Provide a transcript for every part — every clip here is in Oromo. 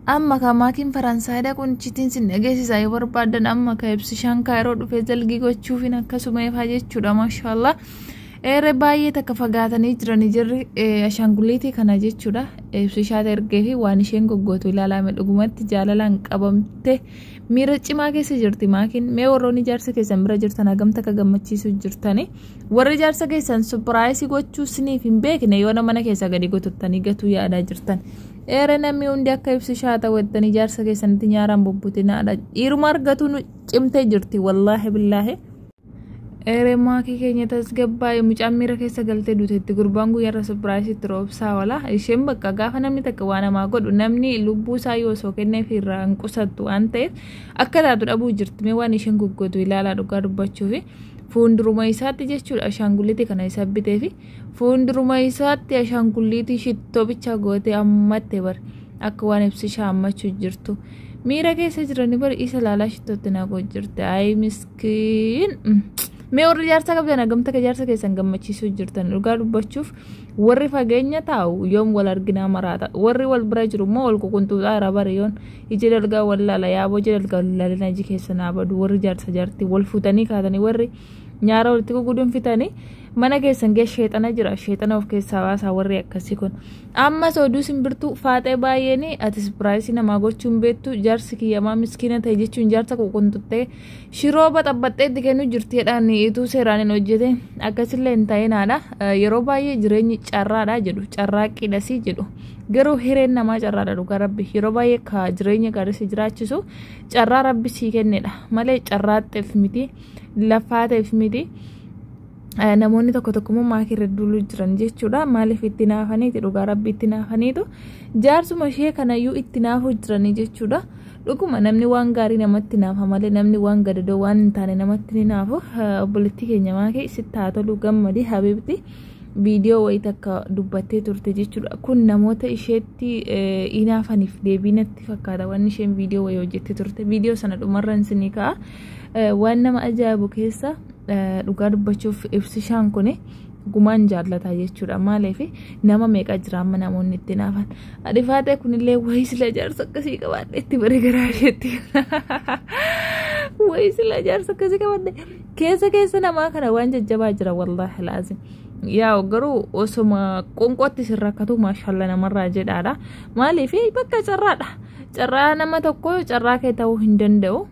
Amma ka maakiin Faransaay dhaquun ichitiin sin dhageessisa yoo barbaadan, amma ka Ibsishaan Kaayiroo dhufee zalgii gochuufin akkasuma ifaa jechuudha, maashaallah. Eere baay'ee takka fagaatanii jiranii jirri ashaangulliitii kana jechuudha. Ibsishaata ergee fi waan isheen goggootu ilaalame, dhugumatti jaalalaan qabamte, miira cimaa keessa jirti maakiin. Mee warroonni jaarsa keessan bira jirtan hagam takka gammachiisuu jirtani? Warri jaarsa keessan surprise gochuu siniif hin beekne yoo mana keessa gadi gotottanii gatuu yaadaa jirtan. Eere namni hundi akka Ibsishaa ta'u jettanii jaarsa keessanitti nyaaraan bubbutinaadha. Dhiiruma argatu cimtee jirti, wallaahi billaahi. Eere maakii keenya tasgabbaa'e, mucaan miira keessa galtee duutetti. Gurbaan guyyaarra surprise itti roobsaa oola. Isheen bakka gaafa namni takka waa namaa godhu namni lubbuu isaa yoo osoo kenneef irraa hin qusattu waan ta'eef akka taatu dhabuu jirti. Mee waan isheen goggootu ilaalaa, dhugaa dubbachuufi. Fuulduruma isaatti jechuudha ashaangulliitii kana isa bitee fi fuulduruma isaatti ashaangulliitii shittoo bicha gootee ammatte bar, akka waan Ibsishaa hammachuu jirtu. Miira keessa jiranii bar, isa ilaalaa shittootti naquu jirti. Ayi miskiin. Mee warri jaarsa qabdan hagam takka jaarsa keessan gammachiisuu jirtan? Dhugaa dubbachuuf warri fageenya taa'u yoom wal arginaa maraata. Warri wal bira jiru immoo wal ququntuudhaa irra bari, yoon ija dalgaa wal laala, yaaboo ija dalgaa wal laalina, iji keessa naa badu. Warri jaarsa jaartii wal fuutanii kaatanii, warri nyaara walitti gugudunfitanii mana keessan keessa sheexana jira, sheexana of keessaa baasaa warri akkasii kun. Ammas oduu simbirtuu faaxee baay'een ati surprise namaa gochuun beektu, jaarsi kiyyamaa miskiina ta'e jechuun jaarsa ququntuttee shiroo baxabbaxxee itti kennu jirtiidhaan ituu seeraan hin hojjete akkasillee hin ta'inaadha. Yeroo baay'ee jireenyi carraadha jedhu, carraaqqiidhasii jedhu, garuu hireen namaa carraadha, dhugaa rabbi. Yeroo baay'ee ka jireenya gaarii si jiraachisu carraa rabbi sii kennedha malee carraaxxeef miti, lafaateef miti. Namoonni tokko tokko immoo maakii irra duuluu jiran jechuudha. Maaliif itti naafaniiti? Dhugaa rabbi itti naafaniitu jaarsuma ishee kanayyuu itti naafuu jiranii jechuudha. Dhuguma namni waan gaarii namatti naafa malee namni waan gadadoo waan hin taane namatti ni naafu. Obboleettii keenya maakii, sitti haa tolu, gammadi habibti. Viidiyoo wayii takka dubbattee turte jechuudha. Kun namoota isheetti hinaafaniif deebii natti fakkaata wanni isheen viidiyoo wayii hojjettee turte. Viidiyoo sana dhumarra isinii ka'a. Waan nama ajaa'ibu keessa, dhugaa dubbachuuf, Ibsishaan kun gumaan jaallataa jechuudha. Maaliif nama meeqa jira amma namoonni itti naafan? Adifaatee kunillee wayii sila jaarsa akkasii qabaadhe itti bare garaa isheetti. Wayii sila jaarsa akkasii qabaadhe, keessa keessa namaa kana waan jajjabaa jira, wallaahi laazim. Yaa garuu osoma qonqootti sin rakkatu maashalla namarraa jedhaadha. Maaliif bakka carraadha. Carraa nama tokko carraa kee ta'uu hin danda'u.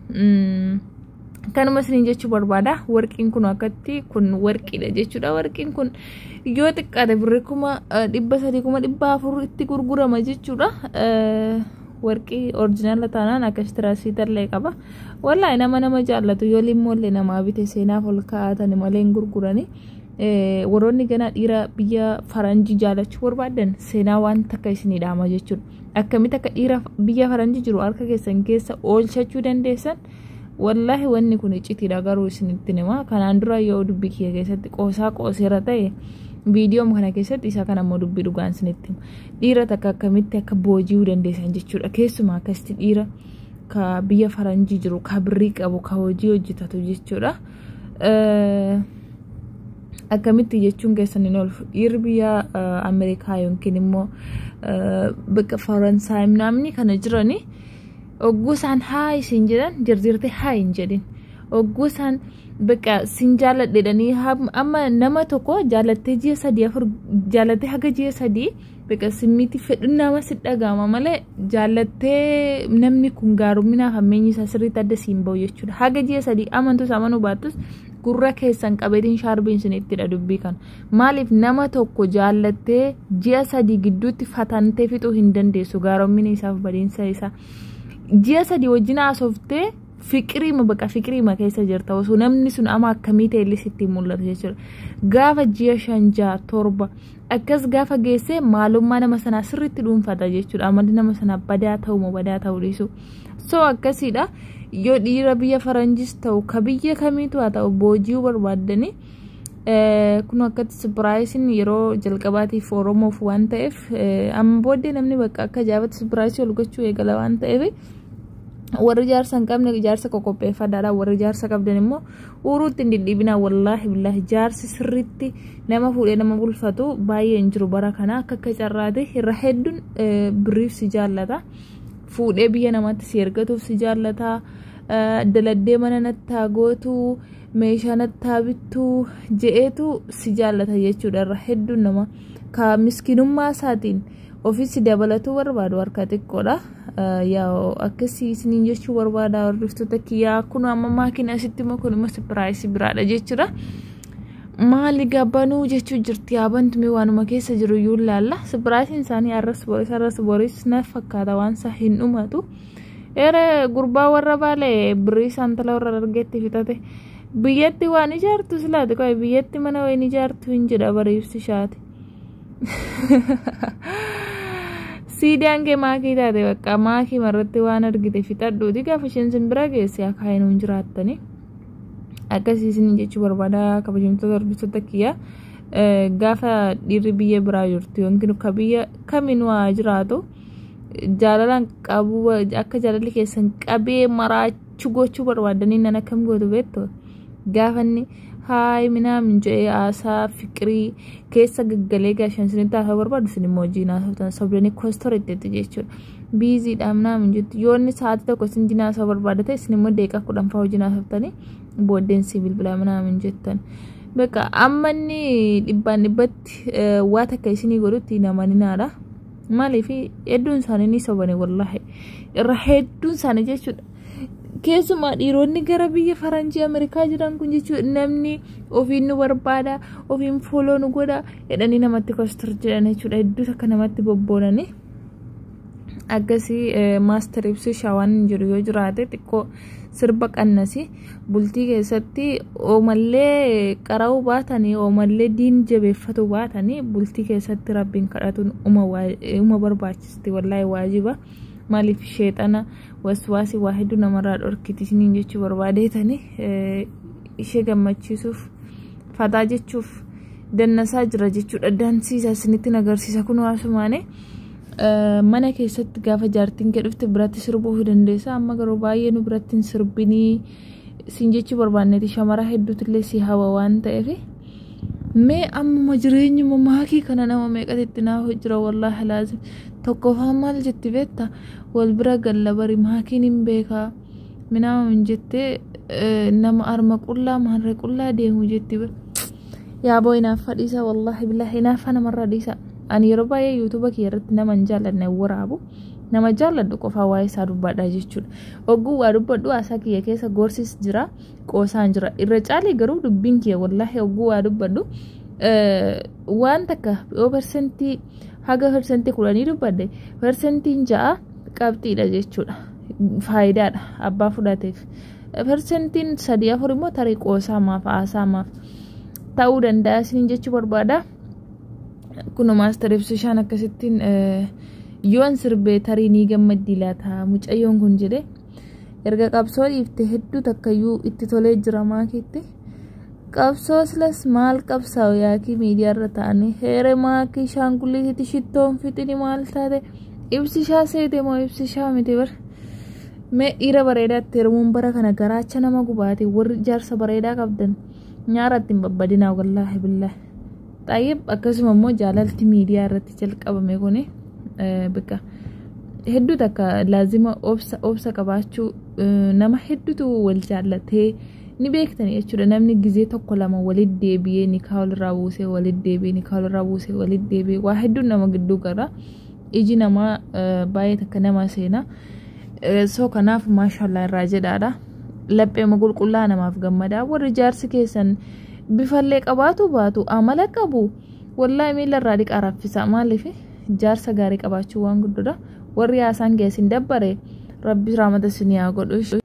Kanuma isiniin jechuu barbaada. Warqiin kun akkatti kun warqiidha jechuudha. Warqiin kun yoo xiqqaate birrii 300,000, 400,000 itti gurgurama jechuudha. Warqii original taanaan akkasitti rasiitallee qaba. Wallaahi nama nama jaallatu yoo limmoollee namaa bite seenaaf ol kaa'atan malee hin gurgurani. Warroonni ganaa dhiira biyya faranjii jaalachuu barbaadan seenaa waan takka isinii dhaama jechuudha. Akkamitti akka dhiira biyya faranjii jiru harka keessan keessa oolchachuu dandeessan, wallaahi wanni kun icitiidha, garuu isinitti hima. Kanaan dura yoo dubbii kiyya keessatti qoosaa qooseera ta'e, viidiyoo kana keessatti isa kana immoo dubbii dhugaan isinitti hima. Dhiira takka akkamitti akka booji'uu dandeessan jechuudha. Keessumaa akkasitti dhiira ka biyya faranjii jiru, ka birrii qabu, ka hojii hojjetatu jechuudha. Akkamitti jechuun keessan hin oolfu. Dhiirri biyya Ameerikaa yookiin immoo bakka Faransaay namni kana jirani, ogguu isaan haa isin jedhan jirjirtee haa hin jedhin. Ogguu isaan bakka sin jaalladhedhanii, amma nama tokko jaalattee ji'a 3 4 jaalattee haga ji'a 3 bakka simmiitti fedhuun nama si dhaga'ama malee jaallattee namni kun gaarumminaaf hammeenyi isaa sirriitti adda siin bahu jechuudha. Haga ji'a 3 amantus amanuu baattus gurra keessan qabeetiin shaarbiin isinittidha dubbii kana. Maaliif nama tokko jaallattee ji'a 3 gidduutti fatantee fixuu hin dandeessu gaarommina isaaf badiinsa isaa. Ji'a 3 wajjin haasoftee fiqiriima baqa fiqiriima keessa jirta, osoo namni sun ama akkamii ta'e illee sitti mul'atu jechuudha. Gaafa ji'a 5, 6, 7 akkas gaafa geesse maalummaa nama sanaa sirriitti dhuunfata jechuudha. Amalli nama sanaa badaa ta'u moo badaa ta'uu dhiisu. So akkasiidha. Yoo dhiira biyya faranjis ta'u ka biyya kamiitu haa ta'u booji'uu barbaaddanii, kun akkatti surpriseiin yeroo jalqabaatiif Oromoof waan ta'eef, amma booddee namni bakka akka ajaa'ibatti surprise ol gochuu eegala waan ta'eef, warri jaarsa hin qabne jaarsa qoqopheeffadhaadha. Warri jaarsa qabdan immoo uruutti hin dhidhiibinaa. Wallaahi billaahi jaarsi sirriitti nama fuudhee nama bulfatu baay'ee hin jiru bara kana, akka akka carraate irra hedduun birriif si jaallata. Fuudhee biyya namaatti si ergatuuf si jaallata. Daladdee mana nattaa gootu, meeshaa nattaa bittuu je'eetu si jaallata jechuudha. Irra hedduun nama ka miskiinummaa isaatiin ofiis dabalatuu barbaadu harka xiqqoodha. Yaa, akkasii isiniin jechuu barbaada, hordoftoota kiyyaa. Kun amma maakina asitti immoo kun immoo surprise biraadha jechuudha. Maali gabbanuu jechuu jirti, yaabantu waanuma keessa jiru iyyuu ilaalla. Surpriseiin isaanii arras boris arras boris na fakkaata, waan isaa hin dhumatu. Ere gurbaa warra Baalee birrii isaan tala warra dargeetti fixate. Biyyatti waan ijaartu silaati qoy, biyyatti mana wayin ijaartu hin jedha bara Ibsishaati. Siidaan kee maakii taate, bakka maakii marratti waan argite fixadhuuti, gaafa isheen sin bira geesse akaayinuun jiraattani. Akkasii isin jechuu barbaada, kabajamtoota hordoftoota kiyya. Gaafa dhiirri biyya biraa jirtu yookiin ka biyya kamiin waa jiraatu jaalalaan qabu, akka jaalalli keessan qabee maraachuu gochuu barbaadanii nan akkam gootu beektu? Gaafa inni haay minaamin jedhee haasaa fiqirii keessa gaggalee gaashan isinitti haasa'uu barbaadu, isin immoo hojii naasoftan sobdanii koostor itti jechuudha. Busydha minaamin jettu. Yoo inni sa'aatii 1 isin wajjin haasa'uu barbaada ta'e, isin immoo daqiiqaa 10 fa'aa hojii naasoftanii booddeen si bilbilaa minaamin jettan. Bakka amma inni dhibbaan dhibbatti waa takka isinii godhutti namaninaadha. Maaliif? Hedduun isaanii ni sobani, wallaahi. Irra hedduun isaanii jechuudha. Keessumaa dhiironni gara biyya faranjii Ameerikaa jiran kun jechuudha, namni ofiin nu barbaada, ofiin follow nu godha jedhanii namatti kostor jedhan jechuudha. Hedduu takka namatti bobboonanii. Akkasii master Ibsishaa waan jedhu yoo jiraate, xiqqoo sirba qannasi. Bultii keessatti oomallee qara'uu baatanii, oomallee diin jabeeffatu baatanii, bultii keessatti Rabbiin kadhatuun uma barbaachisti, wallaahi waajiba. Maaliif? Sheexana waswaasii waa hedduu namarraa dhorkiti isiniin jechuu barbaadeetanii. Ishee gammachiisuuf fataa jechuuf dannasaa jira jechuudha. Dansiisa isinitti agarsiisa kun waasumaane. Mana keessatti gaafa jaartiin kee dhufte biratti sirbuu dandeessa. Amma garuu baay'ee nu biratti hin sirbinii siin jechuu barbaanneeti, shamara hedduutu illee si hawa waan ta'eef. Mee ammuma jireenyuma maakii kana nama meeqatti naaf jira, wallaahi laazim. Tokkoffaan maal jetti beekta? Wal bira galla bari, maakiin hin beekaa minaamin jettee, nama arma qullaa maarree qullaa deemu jetti. Yaaboo, hinaaffaa dhiisa, wallaahi billaahi, hinaaffaa namarraa dhiisa. Ani yeroo baay'ee YouTube kiyya irratti nama hin jaallanne waraabu, nama jaalladhu qofaa waa'ee isaa dubbadha jechuudha. Ogguu waa dubbadhu haasaa kiyya keessa gorsis jira, qoosaan jira. Irra caalii garuu dubbiin kiyya, wallaahi, ogguu waa dubbadhu waan takka yoo persentii haga 10% dubbadhe, 6% qabxiidha jechuudha. Faayidaadha abbaa fudhateef. 3% 4 immoo tarii qoosaa maaf haasaa maaf ta'uu danda'a isiniin jechuu barbaada. Kun master Ibsishaan akkasittiin yoon sirbee tarii ni gammaddi laata mucayyoon kun jedhe, erga qabsoo dhiifte hedduu takkayyuu itti tolee jira maakiitti. Qabsoo silas maal qabsaa'u yaakii miidiyaa irra ta'anii heere maakii shaanguliititti shittoon fixini maal taate? Ibsishaa seete moo Ibsishaa miti bar? Mee dhiira bareedaatti heerumuun bara kana garaacha nama gubaate. Warri jaarsa bareedaa qabdan nyaara ittiin babbadinaa, wallaahi billaahi. Xayyib, akkasuma immoo jaalalti miidiyaa irratti jalqabame kuni bakka hedduu takka laazima obsa qabaachuu. Nama hedduutu wal jaallatee ni beektani jechuudha. Namni gizee tokko lama walitti deebi'ee nikaa walirraa buusee, walitti deebi'ee nikaa walirraa buusee, walitti deebi'ee, waa hedduun nama gidduu gara iji namaa baay'ee takka nama seena. So kanaaf maashallaa irraa jedhaadha. Lapheema qulqullaa namaaf gammadaa. Warri jaarsi keessan bifallee qabaatu baatu amala qabu, wallaahi miila irraa dhiqaa raffisa. Maaliif? Jaarsa gaarii qabaachuu waan guddoodha. Warri haasaan keessin dabbare, Rabbi raamata isinii haa godhu.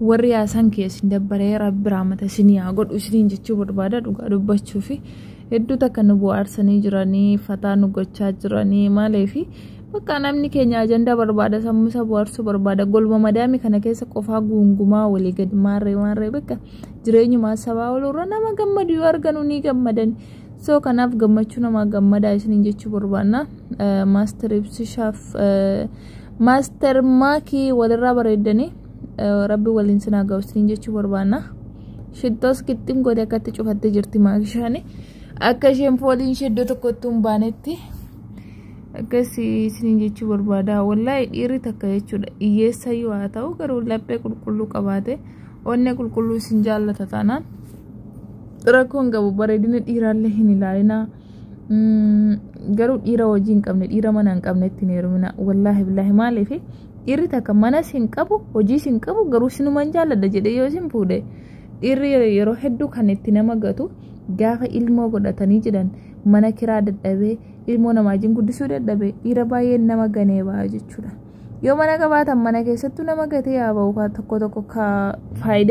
Warri haasaan keessin dabbaree, Rabbi raamata isinii haa godhu isiniin jechuu barbaada. Dhugaa dubbachuu fi hedduu takka nu bohaarsanii jiranii, fataa nu gochaa jiranii. Maaliif? Bakka namni keenya ajandaa barbaada, sammuu isaa bohaarsuu barbaada. Golma madaami kana keessa qofaa guungumaa walii gadi maarree maarree, bakka jireenyumaa sabaa oolurra nama gammadu yoo arganu ni gammadan. So kanaaf gammachuu namaa gammadaa isiniin jechuu barbaanna. Master Ibsishaaf master maakii walirraa bareeddanii, Rabbi waliin sinaa ga'u isiniin jechuu barbaanna. Shittoos qixxim godhe akkatti cufattee jirti maakishaani. Akka isheen fooliin ishee iddoo tokkotti hin baanetti. Akkasii isiniin jechuu barbaada. Wallaahi dhiirri takka jechuudha hiyyeessa yoo haa ta'u garuu laphee qulqulluu qabaate onnee qulqulluu isin jaallata taanaan rakkoon qabu. Bareedina dhiiraallee hin ilaalinaa. Garuu dhiira hojii hin qabne, dhiira mana hin qabne ittiin heerumina. Wallaahi billaahi, maaliif dhiirri takka manas hin qabu, hojiis hin qabu, garuu sinuman jaalladha jedhee yoo isin fuudhe, dhiirri yeroo hedduu kan itti nama gatu gaafa ilmoo godhatanii jedhan mana kiraa dadhabee, ilmoo namaa wajjin guddisuu dadhabee, dhiira baay'een nama ganee ba'a jechuudha. Yoo mana qabaatan mana keessattuu nama gatee yaa ba'u, tokko tokko ka faayidaa.